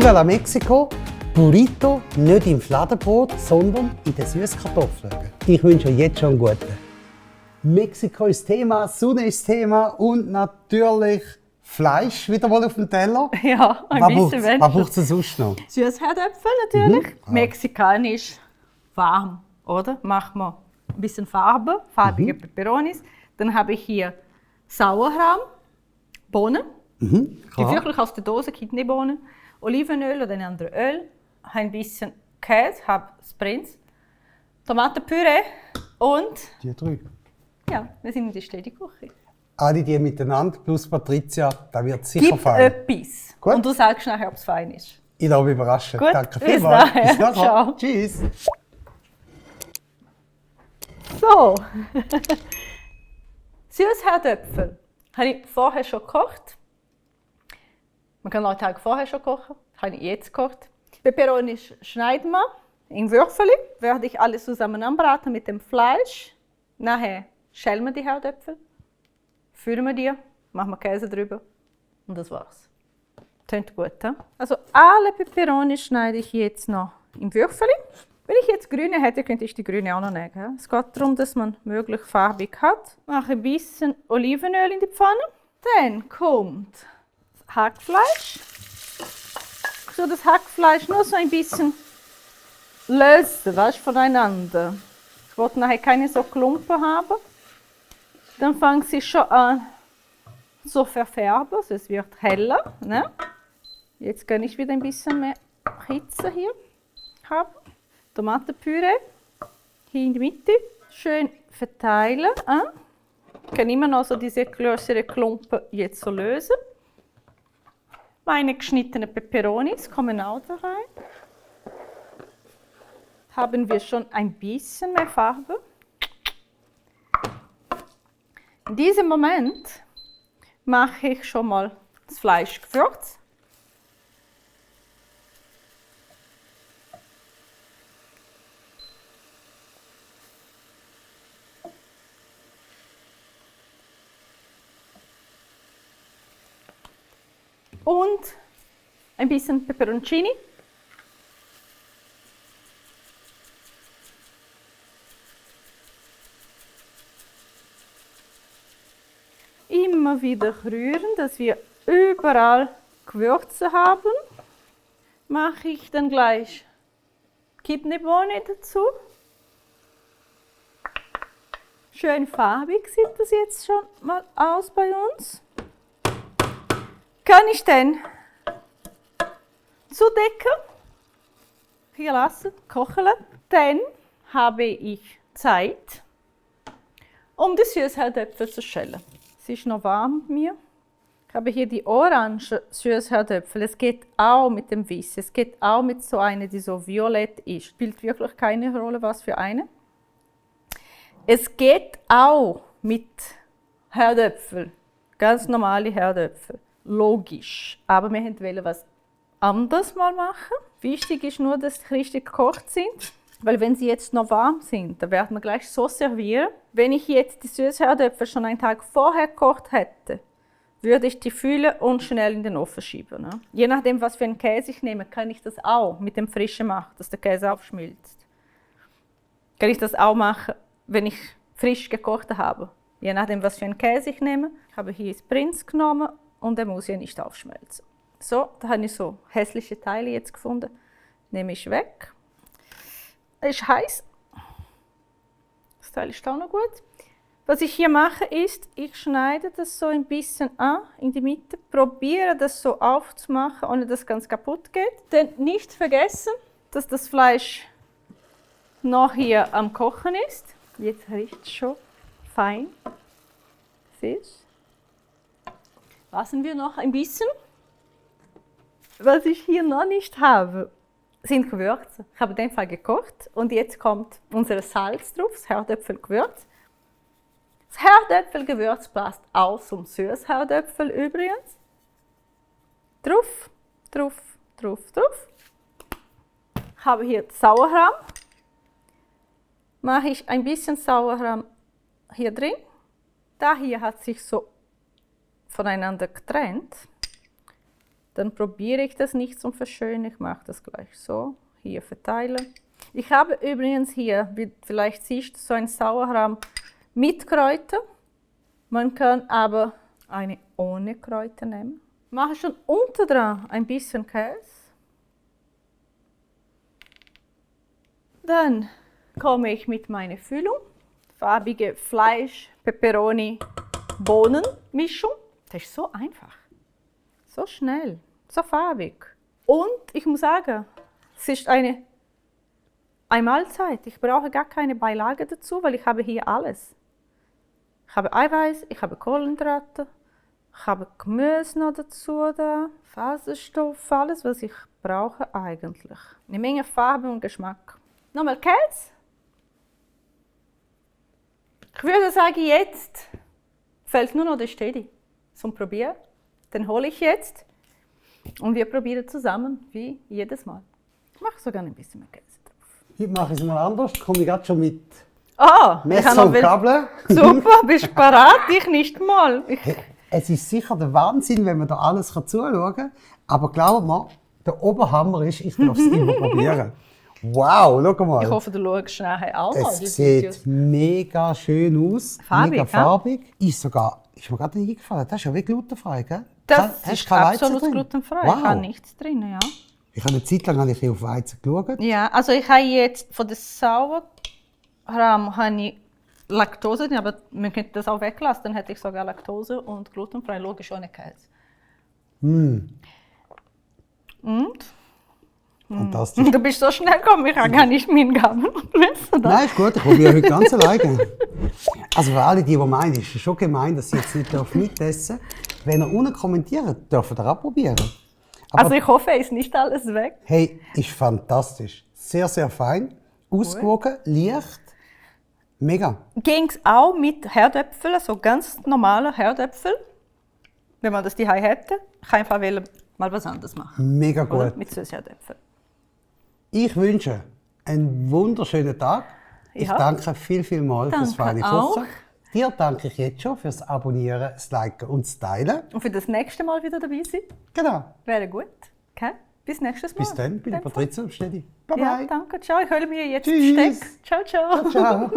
Viva la Mexico! Burrito nicht im Fladenbrot, sondern in den Süßkartoffeln. Ich wünsche euch jetzt schon einen guten. Mexiko ist Thema, Sonne ist Thema und natürlich Fleisch wieder mal auf dem Teller. Ja, ein bisschen weniger. Was braucht es sonst noch? Süßherdöpfel natürlich. Mexikanisch warm, oder? Machen wir ein bisschen Farbe, farbige Peperonis. Dann habe ich hier Sauerrahm, Bohnen, die wirklich aus der Dose, Kidneybohnen, Olivenöl oder ein anderes Öl, ein bisschen Käse, habe Sprints, Tomatenpüree und Die drei. ja, wir sind in der Städteküche. Alle die miteinander plus Patricia, da wird sicher Gib fein. etwas Gut. und du sagst nachher, ob es fein ist. Ich lasse mich überraschen. Gut, Danke bis vielmals. nachher. Bis nachher. Ciao. Tschüss. So, Süßherdöpfel habe ich vorher schon gekocht. Man kann auch einen Tag vorher schon kochen, habe ich jetzt gekocht. Peperoni schneiden wir in Würfel, werde ich alles zusammen anbraten mit dem Fleisch. Nachher schälen wir die Herdöpfel, füllen wir die, machen wir Käse drüber und das war's. Tönt gut, he? Also alle Peperoni schneide ich jetzt noch in Würfel. Wenn ich jetzt grüne hätte, könnte ich die grüne auch noch nehmen. He? Es geht darum, dass man möglichst farbig hat. Mache ein bisschen Olivenöl in die Pfanne. Dann kommt das Hackfleisch. So das Hackfleisch nur so ein bisschen lösen, weißt, voneinander. Ich wollte nachher keine so Klumpen haben. Dann fangen sie schon an so verfärben, also es wird heller. Ne? Jetzt kann ich wieder ein bisschen mehr Hitze hier haben. Tomatenpüree hier in die Mitte. Schön verteilen. Ich kann immer noch so diese größeren Klumpen jetzt so lösen. Meine geschnittenen Peperonis kommen auch da rein. Haben wir schon ein bisschen mehr Farbe. In diesem Moment mache ich schon mal das Fleischgewürz. Und ein bisschen Peperoncini. Immer wieder rühren, dass wir überall Gewürze haben. Mache ich dann gleich Kidneybohnen dazu. Schön farbig sieht das jetzt schon mal aus bei uns. Kann ich dann zudecken, hier lassen, kochen. Dann habe ich Zeit, um die Süßherdöpfel zu schälen. Es ist noch warm mit mir. Ich habe hier die orange Süßherdöpfel. Es geht auch mit dem Weiss. Es geht auch mit so einer, die so violett ist. Spielt wirklich keine Rolle, was für eine. Es geht auch mit Herdöpfel. Ganz normale Herdöpfel. Logisch. Aber wir wollten was anderes mal machen. Wichtig ist nur, dass sie richtig gekocht sind. Weil wenn sie jetzt noch warm sind, dann werden wir gleich so servieren. Wenn ich jetzt die Süßherdöpfel schon einen Tag vorher gekocht hätte, würde ich die fühlen und schnell in den Ofen schieben. Ne? Je nachdem, was für einen Käse ich nehme, kann ich das auch mit dem Frischen machen, dass der Käse aufschmilzt. Kann ich das auch machen, wenn ich frisch gekocht habe. Je nachdem, was für einen Käse ich nehme. Ich habe hier Sprints genommen und der muss ja nicht aufschmelzen. So, da habe ich so hässliche Teile jetzt gefunden. Nehme ich weg. Es ist heiß. Das Teil ist auch noch gut. Was ich hier mache ist, ich schneide das so ein bisschen an in die Mitte, probiere das so aufzumachen, ohne dass es ganz kaputt geht. Denn nicht vergessen, dass das Fleisch noch hier am Kochen ist. Jetzt riecht es schon fein. Siehst du? Lassen wir noch ein bisschen. Was ich hier noch nicht habe, sind Gewürze. Ich habe in dem Fall gekocht und jetzt kommt unser Salz drauf, das Herdöpfelgewürz. Das Herdöpfelgewürz passt auch zum Süßherdöpfel übrigens. Drauf, drauf, drauf, drauf. Ich habe hier Sauerrahm. Mache ich ein bisschen Sauerrahm hier drin. Da hier hat sich so voneinander getrennt. Dann probiere ich das nicht zum Verschönern. Ich mache das gleich so. Hier verteilen. Ich habe übrigens hier, wie vielleicht siehst du, so ein Sauerrahm mit Kräutern. Man kann aber eine ohne Kräuter nehmen. Mache schon unten dran ein bisschen Käse. Dann komme ich mit meiner Füllung. Farbige Fleisch, Peperoni, Bohnen-Mischung. Das ist so einfach. So schnell, so farbig. Und ich muss sagen, es ist eine Mahlzeit. Ich brauche gar keine Beilage dazu, weil ich habe hier alles. Ich habe Eiweiß, ich habe Kohlenhydrate, ich habe Gemüse noch dazu, da, Faserstoff, alles, was ich brauche eigentlich. Eine Menge Farbe und Geschmack. Nochmal Käse. Ich würde sagen, jetzt fehlt nur noch der Steady zum Probieren. Den hole ich jetzt und wir probieren zusammen, wie jedes Mal. Ich mache sogar ein bisschen mehr Käse drauf. Heute mache ich es mal anders. Komme ich gerade schon mit Ah, Messer und Gabel. Super, bist du parat? Ich nicht mal. Es ist sicher der Wahnsinn, wenn man da alles zuschauen kann. Aber glaub mir, der Oberhammer ist, ich darf es immer probieren. Wow, schau mal. Ich hoffe, du schaust nachher auch mal. Es sieht mega schön aus. Farbig, mega ja? farbig. Ist mir gerade nicht eingefallen. Das ist ja wie glutenfrei, gell? Das Hast ist kein Weizen absolut drin? glutenfrei. Wow. Ich habe nichts drin, ja. Ich habe eine Zeit lang ein bisschen auf Weizen geschaut. Ja, also ich habe jetzt von der Sauerrahm habe ich Laktose drin, aber man könnte das auch weglassen, dann hätte ich sogar Laktose und glutenfrei, logisch ohne Käse. Und? Fantastisch. Du bist so schnell gekommen, ich habe gar nicht meinen Gabel und Messer da. Nein, ist gut, ich probiere heute ganz alleine. Also für alle, die meinen, ist es schon gemein, dass sie jetzt nicht mitessen dürfen. Wenn ihr unten kommentiert, dürft ihr auch probieren. Aber Also ich hoffe, ist nicht alles weg. hey, ist fantastisch. Sehr, sehr fein, ausgewogen, leicht, mega. Ging es auch mit Herdöpfeln, so ganz normale Herdöpfel, wenn man das die hätte. Ich kann einfach mal was anderes machen. Mega Oder? gut. Mit Süßherdöpfeln. Ich wünsche einen wunderschönen Tag. Ich Ja. danke viel fürs feine Danke auch. Kochen. Dir danke ich jetzt schon fürs Abonnieren, das Liken und das Teilen. Und für das nächste Mal wieder dabei sein, Genau. wäre gut. Okay? Bis nächstes Mal. Bis dann, bin ich Patrizia und Stedi. Bye Ja, bye. danke. Ciao. Ich hole mir jetzt Tschüss. Steck. Ciao, ciao. Ciao.